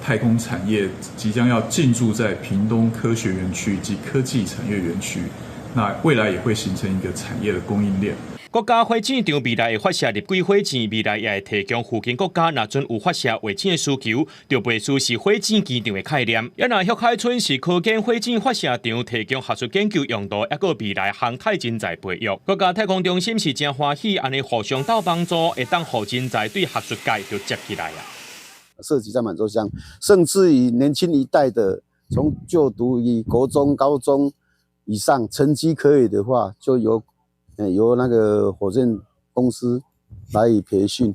太空產業即將要進駐在屏東科學園區及科技產業園區，那未來也會形成一個產業的供應鏈。國家火箭場未來會發射入軌火箭，未來也會提供附近國家若準有發射衛星的需求，就袂輸是火箭機場的概念。也若旭海村是科研火箭發射場，提供學術研究用途，抑閣未來航太人才培育。國家太空中心是真歡喜，按呢互相鬥幫助，會當予人才對學術界就接起來啊。設計在滿洲鄉，甚至於年輕一代的，從就讀於國中、高中以上，成績可以的話，就由那個火箭公司來以培訓，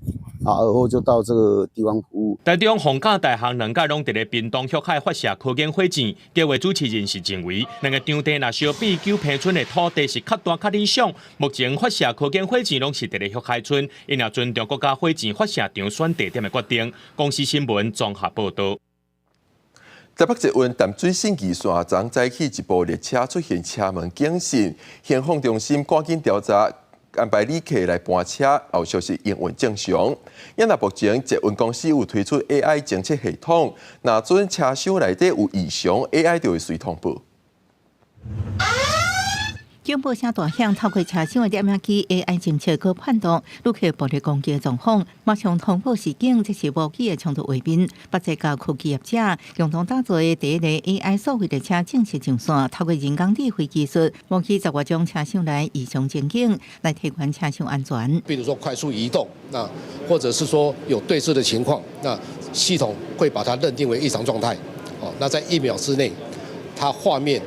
啊，而後就到這個地方服務。台中逢甲大學兩屆攏佇咧屏東旭海發射科研火箭，計劃主持人是認為，兩个場地若相比九坪村的土地是較大較理想。目前發射科研火箭攏是佇咧旭海村，𪜶也尊重國家火箭發射場選地點的決定。公視新聞綜合報導。台北捷運淡水信義線昨早起一部列車出現車門警訊，行控中心趕緊調查，安排旅客來搬車，後續是營運正常。因為目前捷運公司有推出 AI 偵測系統，若準車廂內底有異常，AI 就會隨通報。警報聲大響，透過車廂的攝影機 AI 偵測閣判斷旅客暴力攻擊的狀況，馬上通報示警。這是無機的衝突畫面。北捷佮科技業者共同打造的第一个 AI 數位列車正式上線，透過人工智慧技術，模擬10外種車廂內異常情景，來提懸車廂安全。比如說快速移動，那或者是說有對峙的情況，那系統會把它認定為異常狀態。哦，那在1秒之內，它畫面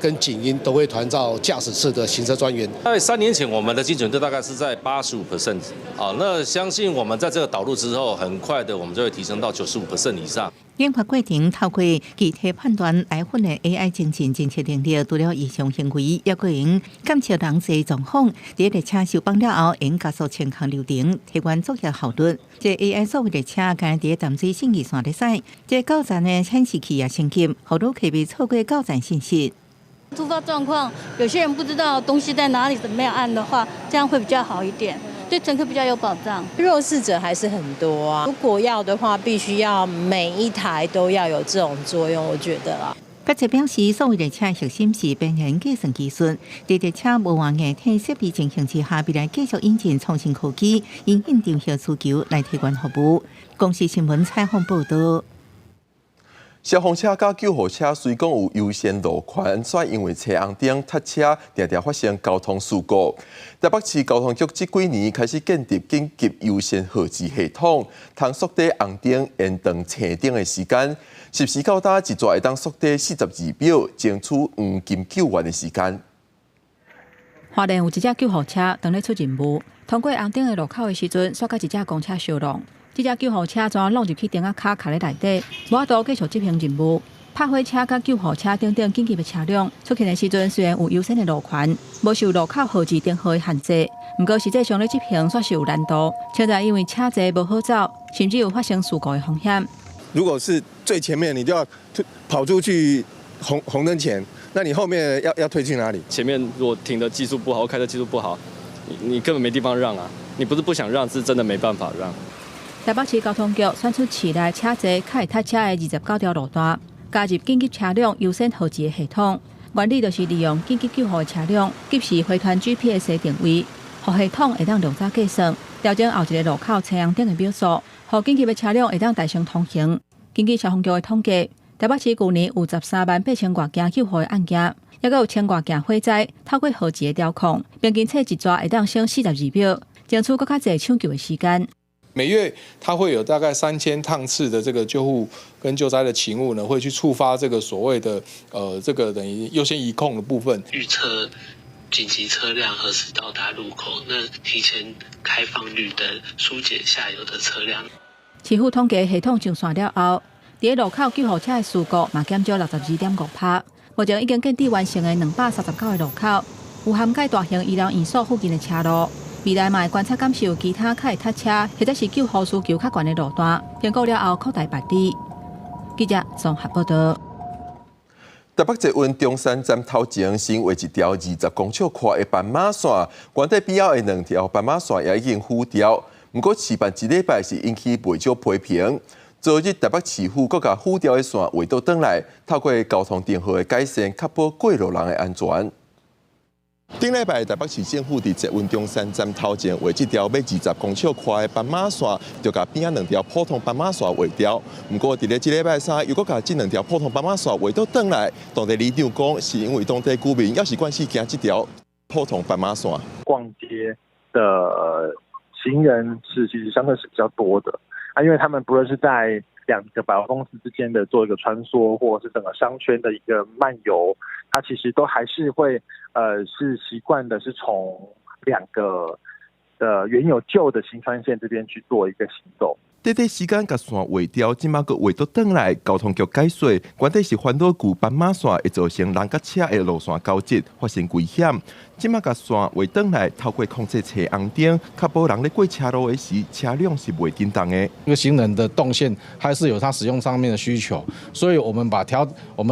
跟警音都會傳到駕駛室的行車專員。在3年前，我們的精準度大概是在85% 啊，那相信我們在這個導入之後，很快的我們就會提升到95% 以上。研發過程透過機體判斷來訓練 AI 精進偵測能力，除了異常行為，也閣會監測人際狀況。佇列車收放了後，會加速清空流程，提高作業效率。這 AI 作為列車，敢佇淡水信義線咧駛，這到站的顯示器也升級，予旅客袂錯過到站信息。突發狀況，有些人不知道東西在哪裡，怎麼樣按的話，這樣會比較好一點。對乘客比較有保障。弱勢者還是很多啊，如果要的話，必須要每一台都要有這種作用，我覺得啊。決策表示，數位列車核心是邊緣計算技術，佇列車無換硬體設備情形之下，未來繼續引進創新科技，因應場合需求來提供服務。公視新聞採訪報導。消防車佮救護車雖講有優先路權，卻因為青紅燈塞車，定定發生交通事故。台北市交通局這幾年開始建立緊急優先號誌系統，通縮短紅燈延長青燈的時間，實施到今一逝會當縮短42秒，爭取黃金救援的時間。花蓮有一隻救護車當咧出任務，通過紅燈的路口的時陣，煞佮一隻公車相挵。這隻救護車怎挵入去燈仔跤卡咧內底，無法度繼續執行任務。拍火車佮救護車等等緊急的車輛出勤的時陣，雖然有優先的路權，無受路口號誌燈號的限制，毋過實際上咧執行煞是有難度。現在因為車濟無好走，甚至有發生事故的風險。如果是最前面，你就要跑出去紅燈前，那你後面要推去哪裡？前面如果停的技術不好，開車技術不好，你根本沒地方讓啊！你不是不想讓，是真的沒辦法讓。台北市交通局選出市內車濟較會塞車的29條路段，加入緊急車輛優先號誌的系統。原理就是利用緊急救護的車輛及時回傳 GPS 定位，予系統會當量早計算，調整後一个路口青紅燈的秒數，予緊急的車輛會當代先通行。根據消防局的統計，台北市舊年有13萬8千外件救護的案件，抑閣有千外件火災，透過號誌的調控，平均測一逝會當省42秒，爭取閣較濟搶救的時間。每月它會有大概3000趟次的這個救護跟救災的勤務呢，會去觸發這個所謂的這個等於優先移控的部分。預測緊急車輛何時到達路口，那提前開放綠燈，疏解下游的車輛。市府統計系統上線了後，佇路口救護車的事故嘛減少62.5%。目前已經建置完成的239个路口，有涵蓋大型醫療院所附近的車路。未來嘛會觀察感受其他較會塞車或者是救護需求較懸的路段，評估了後擴大辦理。記者綜合報導。台北捷運中山站頭前新畫一條20公尺寬的斑馬線，原底邊仔的兩條斑馬線也已經敷掉。毋過試辦一禮拜是引起袂少批評。昨日台北市府閣共敷掉的線畫倒轉來，透過交通燈號的改善，確保過路人的安全。頂禮拜台北市政府佇捷運中山站頭前畫這條欲20公尺寬的斑馬線，就共邊仔兩條普通斑馬線畫掉。毋過佇咧這禮拜三，又閣共這兩條普通斑馬線畫倒轉來。當地里長講，是因為當地居民猶是慣勢行這條普通斑馬線。逛街的行人是其實相對是比較多的啊，因為他們不論是在兩個百貨公司之間的做一個穿梭，或者是整個商圈的一個漫遊，它其實都還是會，是習慣的，是從兩個的原有舊的新穿線這邊去做一個行走。短短時間共線畫掉，這馬閣畫倒轉來，交通局解說，原底是煩惱舊斑馬線會造成人佮車的路線交織，發生危險。這馬共線畫轉來，透過控制青紅燈，確保人咧過車路的時，車輛是袂振動的。因為行人的動線還是有它使用上面的需求，所以我們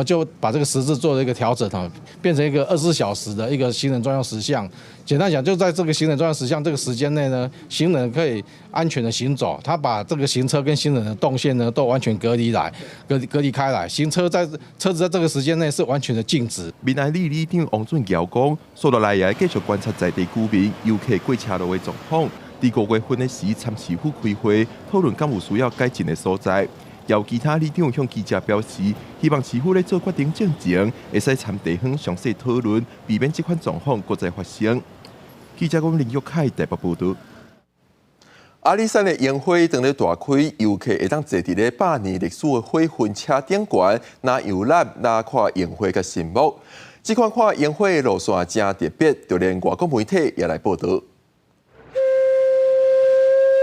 就把這個時制做了一個調整，變成一個24小時的一個行人專用時相。簡單講，就在這個行人專用時相這個時間內呢，行人可以安全的行走。他把這個行車跟行人的動線呢都完全隔離來，隔離開來。行車在車子在這個時間內是完全的靜止。民安里里長王俊堯講，紲落來也會繼續觀察在地居民、遊客過車路的狀況。佇5月份的時，參市府開會討論敢有需要改進的所在。有其他里長向記者表示，希望市府咧做決定進前，會使參地方詳細討論，避免這款狀況閣再發生。記者講林玉凱台北報導。阿里山的櫻花正咧大開，遊客會當坐佇咧百年歷史的火雲車頂懸，若遊覽若看櫻花佮神木。這款看櫻花的路線誠特別，就連外國媒體也來報導。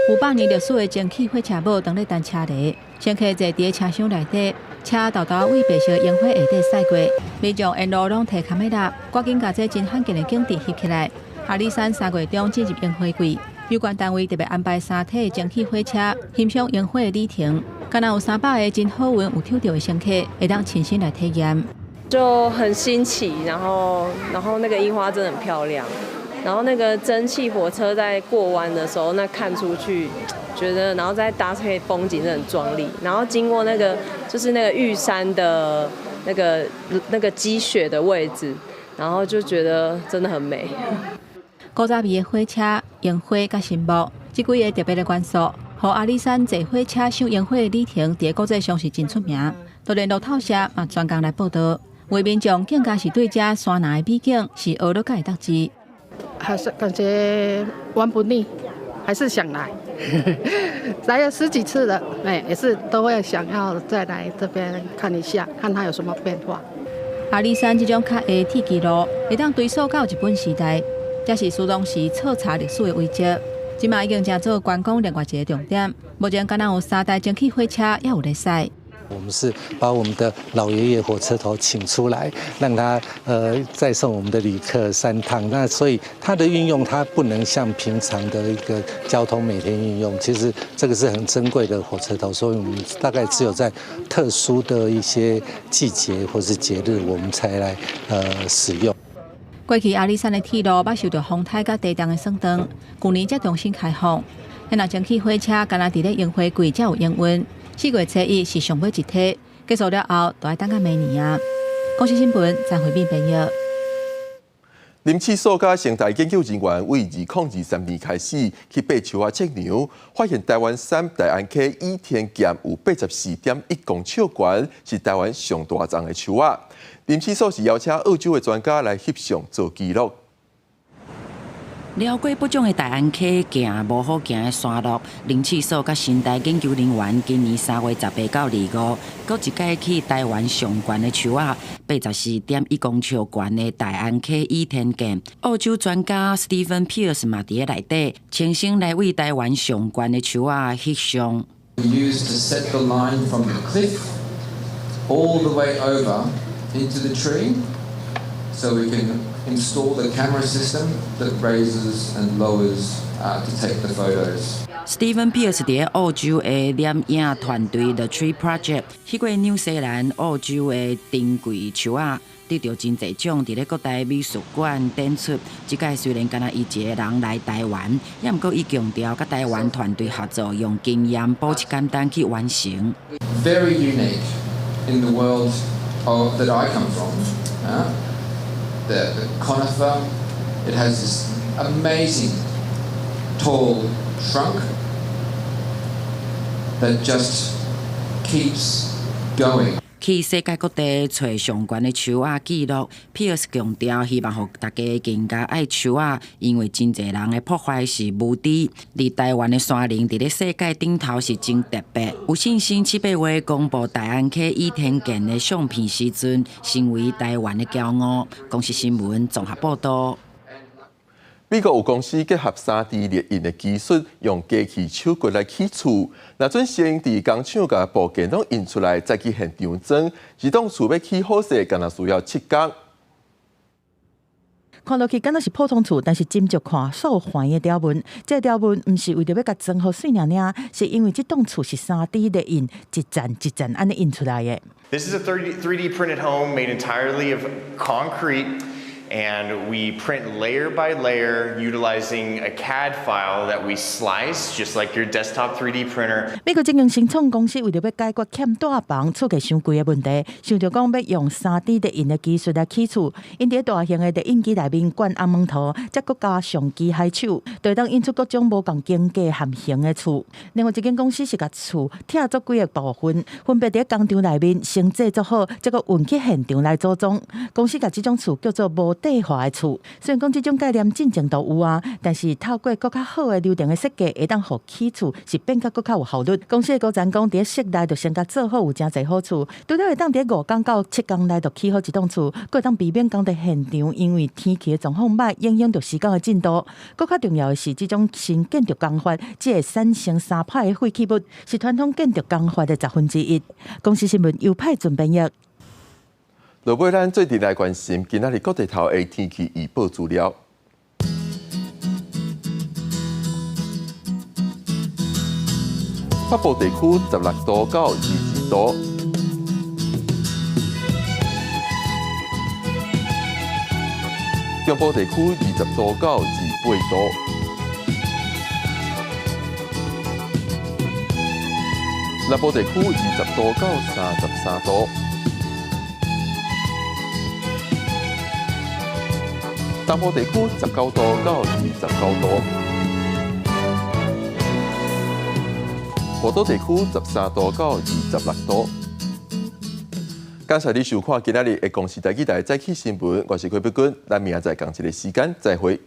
有百年歷史的蒸汽火車母當咧等車來，乘客坐佇車廂內底，車沓沓對白色櫻花下底駛過，民眾沿路攏提卡美拉，趕緊共這真罕見的景致翕起來。阿里山3月中進入櫻花季，有關單位特別安排三體蒸汽火車欣賞櫻花的旅程，敢若有300個真好運有抽著的乘客，會當親身來體驗。就很新奇，然後那個櫻花真的很漂亮。然後那個蒸汽火車在過彎的時候，那看出去，覺得然後再搭配風景，真的很壯麗。然後經過那個就是那個玉山的那個積雪的位置，然後就覺得真的很美。古早味的火車、櫻花佮神木，這幾个特別的元素，予阿里山坐火車賞櫻花的旅程，佇國際上是真出名。就連路透社嘛專工來報導，有民眾更加是對這山林的美景是學了會當舌。還是感覺玩不膩，還是想來，來了十幾次了，哎，也是都會想要再來這邊看一下，看它有什麼變化。阿里山這種較下鐵枝路，會當追溯到日本時代，這是蘇東時徹查歷史的遺跡，這馬已經成做觀光另外一個重點。目前敢若有三台蒸汽火車猶有咧駛。我們是把我們的老爺爺火車頭請出來，讓他載送我們的旅客三趟。那所以它的運用，它不能像平常的一個交通每天運用。其實這個是很珍貴的火車頭，所以我們大概只有在特殊的一些季節或是節日，我們才來使用。過去阿里山的鐵路捌受著風颱佮地動的損斷，舊年才重新開放。若蒸汽火車敢若佇咧櫻花季才有營運。4月初1是上尾一梯，結束了後，就愛等到明年啊。公視新聞張惠敏編譯。林試所佮成大研究人員對2023年開始去爬樹仔測量，發現台灣山大安溪倚天劍有84.1公尺懸，是台灣上大叢的樹仔。林試所是邀請澳洲的專家來翕相做記錄。了解不種的大安溪行無好行的山路，林試所佮成大研究人員今年3月18到25，閣一擺去台灣上懸的樹仔，84.1公尺懸的大安溪倚天劍。澳洲專家 Stephen Pierce 嘛佇咧內底，親身來為台灣上懸的樹仔翕相。 We use to set the line from the cliff all the way over into the tree, so we can install the camera system that raises and lowers to take the photos. Stephen Pierce 佇澳洲的攝影團隊 The Tree Project，翕過紐西蘭、澳洲的珍貴樹仔，得著真濟獎，佇咧各大美術館展出。這擺雖然干焦伊一個人來台灣，也毋過伊強調，佮台灣團隊合作，用經驗補一簡單去完成。 Very unique in the world of that I come from. The conifer, it has this amazing tall trunk that just keeps going. 去世界各地揣上懸的樹仔記錄，Pierce 強調希望予大家更加愛樹仔，因為真濟人的破壞是無知。佇台灣的山林，佇咧世界頂頭是真特別，有信心7、8月公布大安溪倚天劍的相片時陣，成為台灣的驕傲。公視新聞綜合報導。美國有公司結合3D列印的技術，用機器手骨來起厝。若準先佇工廠共部件攏印出來，再去現場裝。這棟厝欲起好勢，干焦需要7工。看落去敢若是普通厝，但是斟酌看所有環的條紋。這個條紋毋是為著欲共裝予媠爾爾，是因為這棟厝是3D 列印，一層一層按呢印出來的。 This is a 3D printed home made entirely of concrete. And we print layer by layer utilizing a CAD file that we slice, just like your desktop 3D printer. 美國這間新創公司為著欲解決欠帶房、厝價傷貴的問題，想著講欲用3D 列印的技術來起厝。𪜶佇大型的列印機內面灌紅毛塗，再閣加上機械手，就會當印出各種無仝間隔和型的厝。另外一間公司是共厝拆做幾个部分，分別佇工廠內面先製作好，再閣運去現場來組裝。公司共這種厝叫做無底化的厝。雖然講這種概念進前都有啊，但是透過閣較好的流程的設計，會當予起厝是變甲閣較有效率。公司的高層講，佇室內就先共做好有誠濟好處，除了會當佇5工到7工內就起好一棟厝，閣會當避免工地現場因為天氣的狀況歹影響著施工的進度。閣較重要的是，這種新建築工法只會產生3%的廢棄物，是傳統建築工法的1/10。公視新聞由派準編譯。落尾，咱做陣來關心今仔日各地頭的天氣預報資料。北部地區16度到22度，中部地區20度到28度，南部地區20度到33度。東部地區19度到29度，外島地區13度到26度。感謝你收看今仔日的公視台語台早起新聞，我是郭碧君，咱明仔載仝一个時間再會。